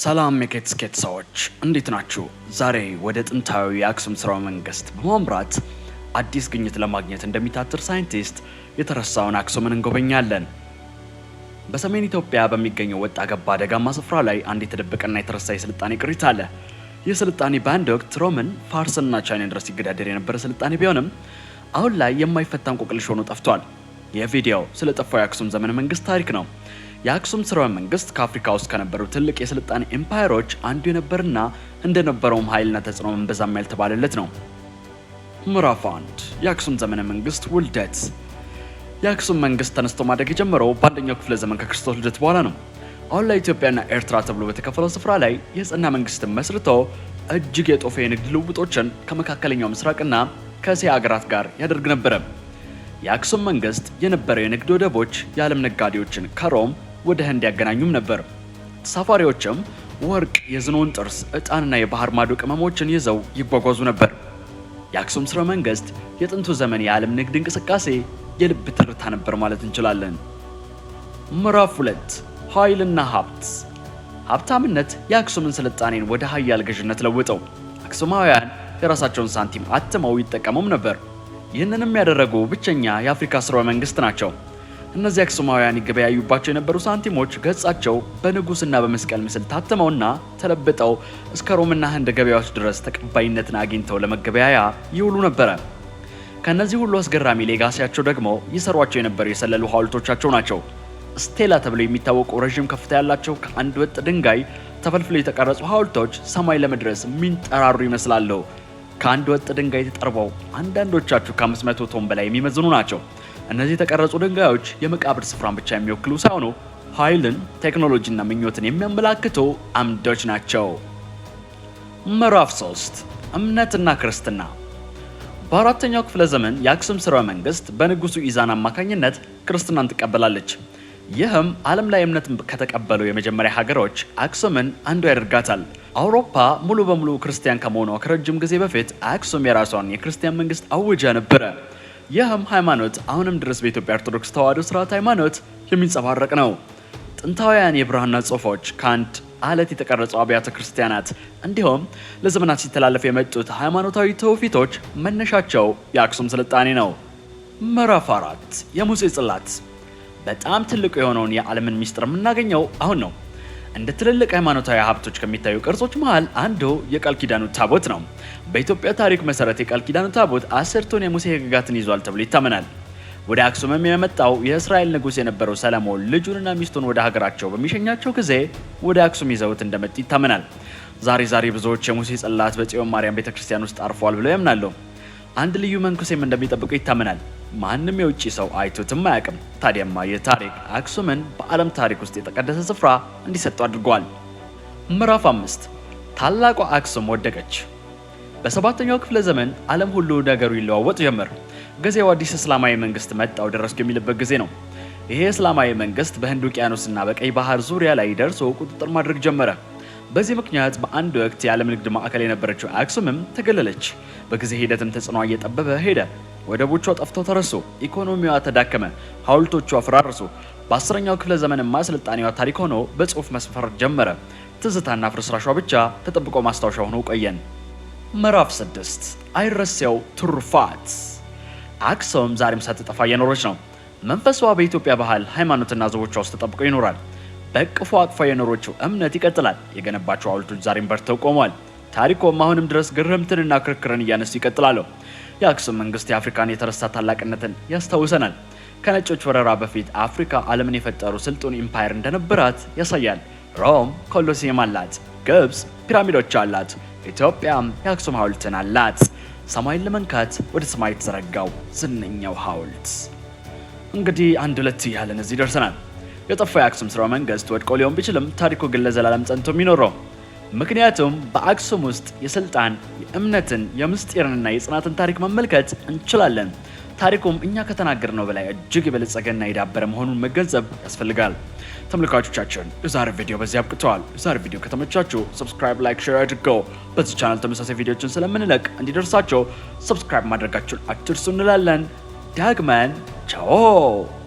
ሰላም የኬትስኬት ሰዎች፣ እንዴት ናችሁ? ዛሬ ወደ ጥንታዊ የአክሱም ስርወ መንግስት በማምራት አዲስ ግኝት ለማግኘት እንደሚታትር ሳይንቲስት የተረሳውን አክሱምን እንጎበኛለን። በሰሜን ኢትዮጵያ በሚገኘው ወጣ ገባ ደጋማ ስፍራ ላይ አንድ የተደበቀና የተረሳ የስልጣኔ ቅሪት አለ። ይህ ስልጣኔ በአንድ ወቅት ሮምን፣ ፋርስና ቻይናን ድረስ ይገዳደር የነበረ ስልጣኔ ቢሆንም አሁን ላይ የማይፈታ እንቆቅልሽ ሆኖ ጠፍቷል። ይህ ቪዲዮ ስለ ጠፋው የአክሱም ዘመነ መንግስት ታሪክ ነው። የአክሱም ስርወ መንግስት ከአፍሪካ ውስጥ ከነበሩ ትልቅ የስልጣኔ ኤምፓየሮች አንዱ የነበርና እንደነበረውም ኃይልና ተጽዕኖ እምብዛም ያልተባለለት ነው። ምዕራፍ 1፣ የአክሱም ዘመነ መንግስት ውልደት። የአክሱም መንግስት ተነስቶ ማደግ የጀመረው በአንደኛው ክፍለ ዘመን ከክርስቶስ ልደት በኋላ ነው። አሁን ላይ ኢትዮጵያና ኤርትራ ተብሎ በተከፈለው ስፍራ ላይ የጸና መንግስትን መስርቶ እጅግ የጦፈ የንግድ ልውውጦችን ከመካከለኛው ምስራቅና ከእስያ ሀገራት ጋር ያደርግ ነበረ። የአክሱም መንግስት የነበረው የንግድ ወደቦች የዓለም ነጋዴዎችን ከሮም ወደ ህንድ ያገናኙም ነበር። ተሳፋሪዎችም ወርቅ፣ የዝኖን ጥርስ፣ ዕጣንና የባህር ማዶ ቅመሞችን ይዘው ይጓጓዙ ነበር። የአክሱም ስርወ መንግስት የጥንቱ ዘመን የዓለም ንግድ እንቅስቃሴ የልብ ትርታ ነበር ማለት እንችላለን። ምዕራፍ 2፣ ኃይልና ሀብት። ሀብታምነት የአክሱምን ስልጣኔን ወደ ሀያል ገዥነት ለውጠው። አክሱማውያን የራሳቸውን ሳንቲም አትመው ይጠቀሙም ነበር። ይህንንም ያደረጉ ብቸኛ የአፍሪካ ስርወ መንግስት ናቸው። እነዚህ አክሱማውያን ይገበያዩባቸው የነበሩ ሳንቲሞች ገጻቸው በንጉስና በመስቀል ምስል ታትመውና ተለብጠው እስከ ሮምና ህንድ ገበያዎች ድረስ ተቀባይነትን አግኝተው ለመገበያያ ይውሉ ነበረ። ከእነዚህ ሁሉ አስገራሚ legacy ያቸው ደግሞ ይሰሯቸው የነበሩ የሰለሉ ሐውልቶቻቸው ናቸው። ስቴላ ተብለው የሚታወቁ ረዥም ከፍታ ያላቸው ከአንድ ወጥ ድንጋይ ተፈልፍለው የተቀረጹ ሐውልቶች ሰማይ ለመድረስ የሚንጠራሩ ይመስላሉ። ከአንድ ወጥ ድንጋይ ተጠርበው አንዳንዶቻችሁ ከ500 ቶን በላይ የሚመዝኑ ናቸው። እነዚህ የተቀረጹ ድንጋዮች የመቃብር ስፍራን ብቻ የሚወክሉ ሳይሆኑ ኃይልን፣ ቴክኖሎጂና ምኞትን የሚያመላክቱ አምዶች ናቸው። ምዕራፍ 3፣ እምነትና ክርስትና። በአራተኛው ክፍለ ዘመን የአክሱም ስርወ መንግስት በንጉሱ ኢዛና አማካኝነት ክርስትናን ትቀበላለች። ይህም ዓለም ላይ እምነትን ከተቀበሉ የመጀመሪያ ሀገሮች አክሱምን አንዱ ያደርጋታል። አውሮፓ ሙሉ በሙሉ ክርስቲያን ከመሆኗ ከረጅም ጊዜ በፊት አክሱም የራሷን የክርስቲያን መንግስት አውጃ ነበረ። ይህም ሃይማኖት አሁንም ድረስ በኢትዮጵያ ኦርቶዶክስ ተዋሕዶ ስርዓት ሃይማኖት የሚንጸባረቅ ነው። ጥንታውያን የብራና ጽሑፎች፣ ከአንድ አለት የተቀረጹ አብያተ ክርስቲያናት እንዲሁም ለዘመናት ሲተላለፉ የመጡት ሃይማኖታዊ ትውፊቶች መነሻቸው የአክሱም ስልጣኔ ነው። ምዕራፍ 4፣ የሙሴ ጽላት። በጣም ትልቁ የሆነውን የዓለምን ሚስጥር የምናገኘው አሁን ነው። እንደ ትልልቅ ሃይማኖታዊ ሀብቶች ከሚታዩ ቅርጾች መሃል አንዱ የቃል ኪዳኑ ታቦት ነው። በኢትዮጵያ ታሪክ መሰረት የቃል ኪዳኑ ታቦት 10ቱን የሙሴ ሕግጋትን ይዟል ተብሎ ይታመናል። ወደ አክሱምም የመጣው የእስራኤል ንጉሥ የነበረው ሰለሞን ልጁንና ሚስቱን ወደ ሀገራቸው በሚሸኛቸው ጊዜ ወደ አክሱም ይዘውት እንደመጡ ይታመናል። ዛሬ ዛሬ ብዙዎች የሙሴ ጽላት በጽዮን ማርያም ቤተክርስቲያን ውስጥ አርፈዋል ብለው ያምናሉ። አንድ ልዩ መንኩሴም እንደሚጠብቀው ይታመናል። ማንም የውጭ ሰው አይቶትም አያውቅም። ታዲያማ ይህ ታሪክ አክሱምን በዓለም ታሪክ ውስጥ የተቀደሰ ስፍራ እንዲሰጠው አድርጓል። ምዕራፍ 5፣ ታላቋ አክሱም ወደቀች። በሰባተኛው ክፍለ ዘመን ዓለም ሁሉ ነገሩ ይለዋወጥ ጀመር። ጊዜው አዲስ እስላማዊ መንግስት መጣው ደረስኩ የሚልበት ጊዜ ነው። ይሄ እስላማዊ መንግስት በህንድ ውቅያኖስና በቀይ ባህር ዙሪያ ላይ ደርሶ ቁጥጥር ማድረግ ጀመረ። በዚህ ምክንያት በአንድ ወቅት የዓለም ንግድ ማዕከል የነበረችው አክሱምም ተገለለች። በጊዜ ሂደትም ተጽዕኖ እየጠበበ ሄደ። ወደቦቿ ጠፍተው ተረሱ። ኢኮኖሚዋ ተዳከመ። ሐውልቶቿ ፈራረሱ። በ10ኛው ክፍለ ዘመንማ ስልጣኔዋ ታሪክ ሆኖ በጽሁፍ መስፈር ጀመረ። ትዝታና ፍርስራሿ ብቻ ተጠብቆ ማስታወሻ ሆኖ ቆየን። ምዕራፍ 6፣ አይረሴው ትሩፋት። አክሱም ዛሬም ሳትጠፋ እየኖረች ነው። መንፈሷ በኢትዮጵያ ባህል፣ ሃይማኖትና ሕዝቦቿ ውስጥ ተጠብቆ ይኖራል። በእቅፏ አቅፋ የኖረችው እምነት ይቀጥላል። የገነባቸው ሐውልቶች ዛሬም በርተው ቆመዋል። ታሪኮም አሁንም ድረስ ግርምትንና ክርክርን እያነሱ ይቀጥላሉ። የአክሱም መንግስት የአፍሪካን የተረሳ ታላቅነትን ያስታውሰናል። ከነጮች ወረራ በፊት አፍሪካ ዓለምን የፈጠሩ ስልጡን ኢምፓየር እንደነበራት ያሳያል። ሮም ኮሎሲየም አላት። ግብፅ ፒራሚዶች አላት። ኢትዮጵያም የአክሱም ሐውልትን አላት። ሰማይን ለመንካት ወደ ሰማይ የተዘረጋው ዝነኛው ሐውልት። እንግዲህ አንድ ሁለት እያለን እዚህ ደርሰናል። የጠፋው የአክሱም ስርወ መንግስት ወድቆ ሊሆን ቢችልም ታሪኩ ግን ለዘላለም ጸንቶ የሚኖረው፣ ምክንያቱም በአክሱም ውስጥ የስልጣን፣ የእምነትን፣ የምስጢርንና የጽናትን ታሪክ መመልከት እንችላለን። ታሪኩም እኛ ከተናገርነው በላይ እጅግ የበለጸገና የዳበረ መሆኑን መገንዘብ ያስፈልጋል። ተመልካቾቻችን፣ የዛሬ ቪዲዮ በዚህ አብቅተዋል። የዛሬ ቪዲዮ ከተመቻችሁ subscribe፣ like፣ share አድርገው። በዚህ ቻናል ተመሳሳይ ቪዲዮችን ስለምንለቅ እንዲደርሳቸው subscribe ማድረጋችሁን አትርሱ እንላለን። ዳግመን ቻው።